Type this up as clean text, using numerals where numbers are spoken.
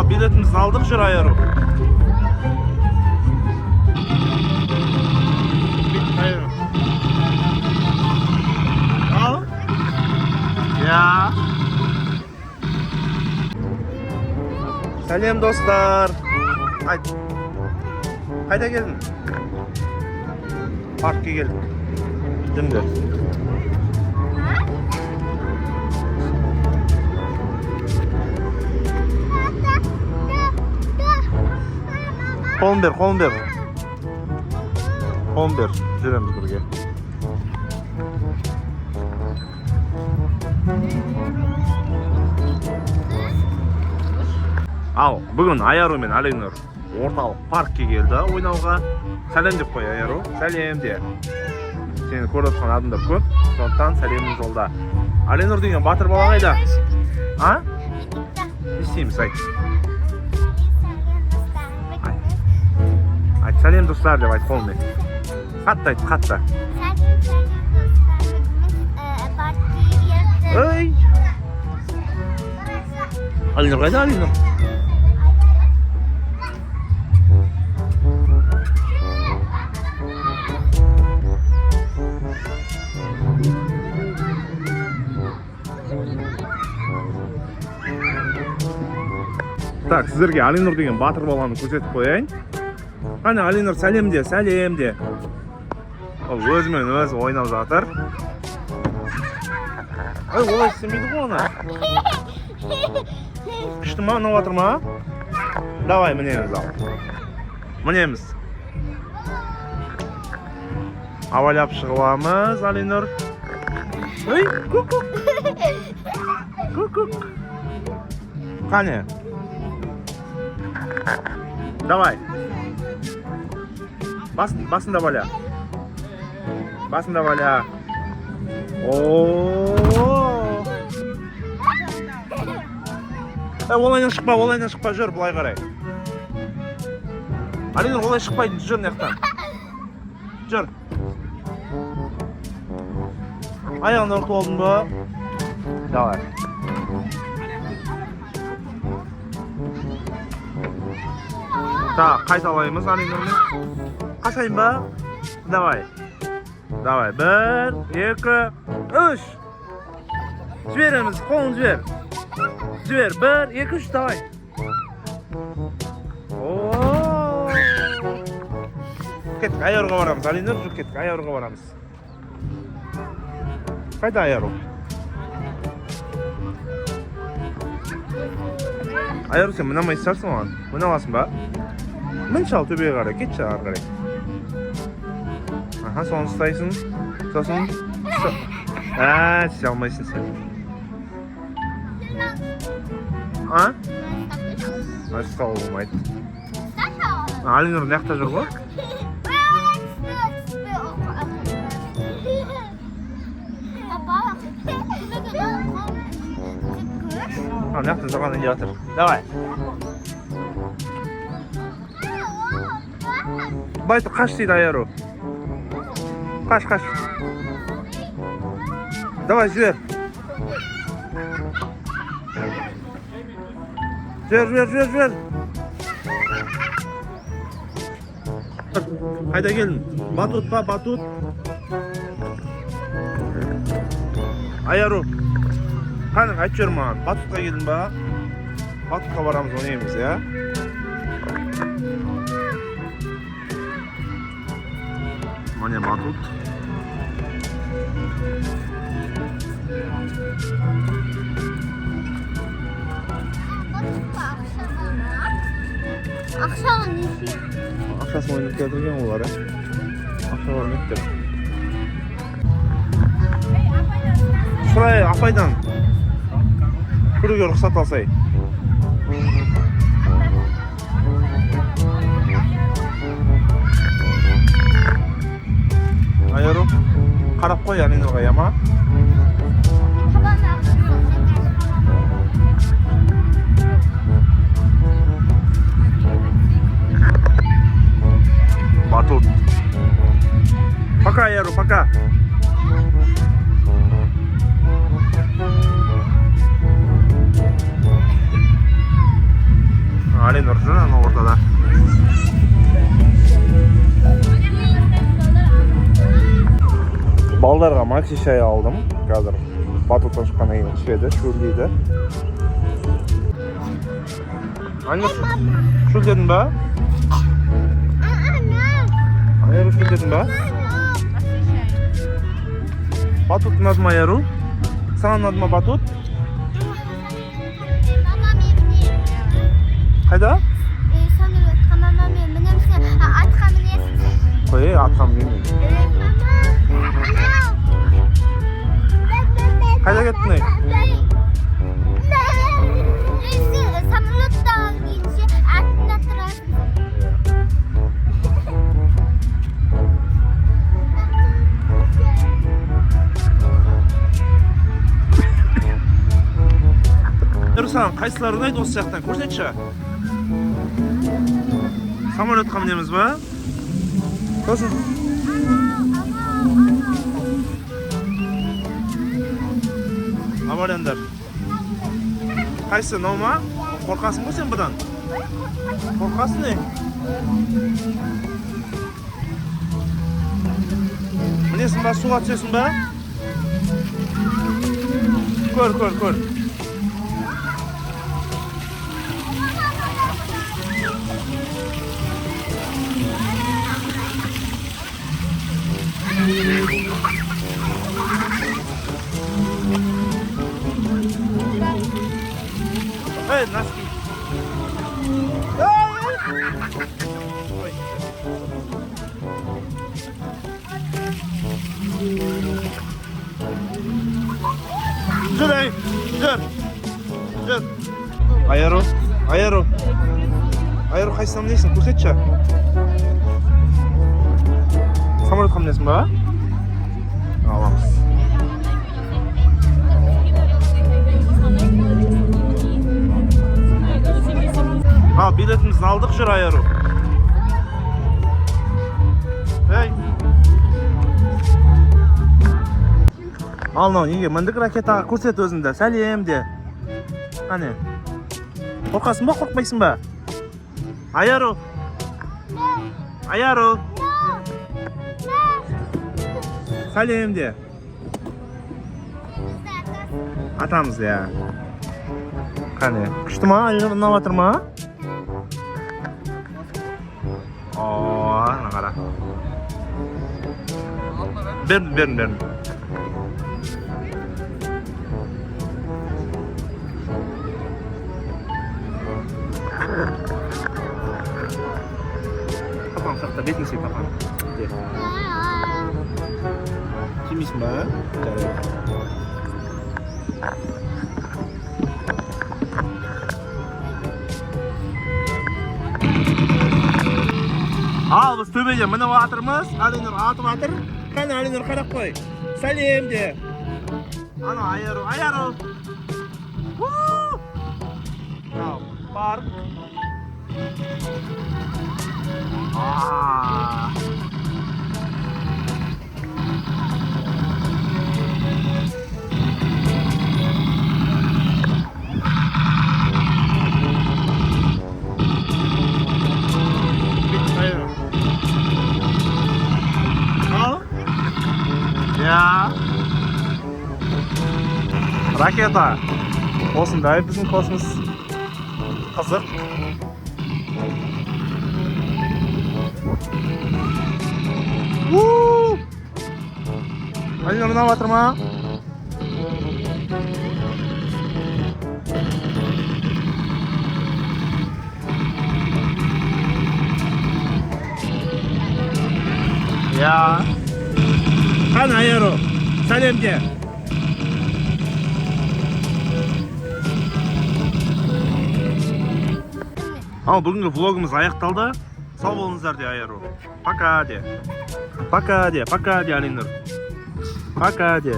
Ал, билетімізді алдық, жүр, Айару. Айару. Ал. Я. Сәлем, достар. Айт. Қайда келдің? Паркке келдік. Жүріңдер. Қолын бер, қолын бер. Қолын бер. Жүреміз бірге. Ал, бүгін Аяру мен Алинұр орталық паркке келді ойнауға. Сәлем деп қой, Аяру. Сәлем де. Сені көріп отқан адамдар көп, сондықтан сәлемін жолда. Алинұр деген батыр бала қайда? А? Не істейміз, айт. Айт, сәлем, достар деп айт қолыңмен. Қатты айт, қатты. Ей! Алинұр қайда, Алинұр? Так, сіздерге Алинұр деген батыр баланы көрсетіп қояйын. Қане, Алинұр, сәлем де, сәлем де. Ол өзімен өзі ойнап жатыр. Ой, олай істемейді ғой оны. Күшті ма, ұнап жатыр ма? Давай, мінеміз ал. Мінеміз. Абайлап шығып аламыз, Алинұр. Ой, ку-ку. Ку-ку. Қане. Давай. Бас, басында валя. Басында валя. О! Е, олайынан шықпа, олайынан шықпа, жүр былай қарай. Алинұр, олай шықпайды, жүр мына жақтан. Жүр. Аяғыңды ұртып алдың ба? Давай. Так, қайталаймыз Алинұрмен. Қашайын ба? Давай. Давай. Бір, екі, үш. Жібереміз, қолын жібер. Жібер. Бір, екі, үш, давай. О! Кеттік, Аяруға барамыз. Алинұр, жүр, кеттік, Аяруға барамыз. Қайда Аяру? Аяру, сен міне алмайтын шығарсың оған. Міне аласың ба? Мінші ал, төбеге қарай, кетші ары қарай. Аха, соны ұстайсың. Сосын ә, түсе алмайсың сен. А? Ұстауға болмайды. Алинұр мына жақта жүр ғой. А, мына жақта тұрған не жатыр. Давай. Былай тұр, қаш дейді Аяру. Қаш, қаш. Давай, жібер. Жібер, жібер, жібер, жібер. Қайда келдің? Батут па, батут? Аяру. Қане, айтып жібер маған. Батутқа келдің ба? Батутқа барамыз, ойнаймыз, иә? Міне батут. Ақшаға неше? Ақшасын ойнап келе жатыр екен олар, ә? Ақша бар ма еді деп. Сұрай апайдан. Кіруге рұқсат алсай. Аяру, қарап қой Алинұрға, иә ма? Батут. Пока, Аяру, пока. Алинұр жүр ана ортада. Балдарға макси шай алдым. Қазір батуттан шыққаннан кейін ішеді, шөлдейді. Алинұр, шөлдедің ба? Аяру, шөлдедің ба? Батут ұнады ма, Аяру? Саған ұнады ма батут? Мама, мен мінемін. Қайда? Самолетқа, мама, мен мінемін, сен атқа мінесің. Қой, атқа мінемін. Мама. Қайда кеттің, ей? Сен самолеттан кейінше атында тұрасың. Аяру, саған қайсылары ұнайды осы жақтан? Көрсетші. Самолетқа мінеміз ба? Сосын абайлаңдар. Қайсысы, мынау ма? Қорқасың ғой сен бұдан. Қорқасың, не? Мінесің ба, суға түсесің ба? Көр, көр, көр. Эй, носки. Эй! Ой. Жүр, ей, жүр. Жүр. Аяру, Аяру. Аяру, қайсысына мінесің? Көрсетші. Самолетқа мінесің ба? Аламыз. Ал, билетімізді алдық, жүр, Аяру. Ей. Ал, мынау неге міндік ракетаға? Көрсет өзіңді. Сәлем де. Қане. Қорқасың ба, қорықпайсың ба? Аяру. Аяру. Сәлем де. Атамыз, иә. Қане. Күшті ма? Әлинұр, ұнап жатыр ма? О, ана қара. Берін, берін, берін. Папам сақта, бетін сүй, папам. Де. Сүймейсің ба? Жарайды. Ал біз төбеде мініп жатырмыз. Әлинұр атып жатыр. Қане, Әлинұр, қарап қой. Сәлем де. Ана Аяру, Аяру. У! Мынау парк. А. Аяру. Ал? Я. Ракета. Осындай біздің космос. Қызық. У! Әлинұр, ұнап жатыр ма? Иә. Қане, Аяру, сәлем де. Ал бүгінгі влогымыз аяқталды. Сау болыңыздар де, Аяру. Пока де. Пока де, пока де, Алинұр. Пока де.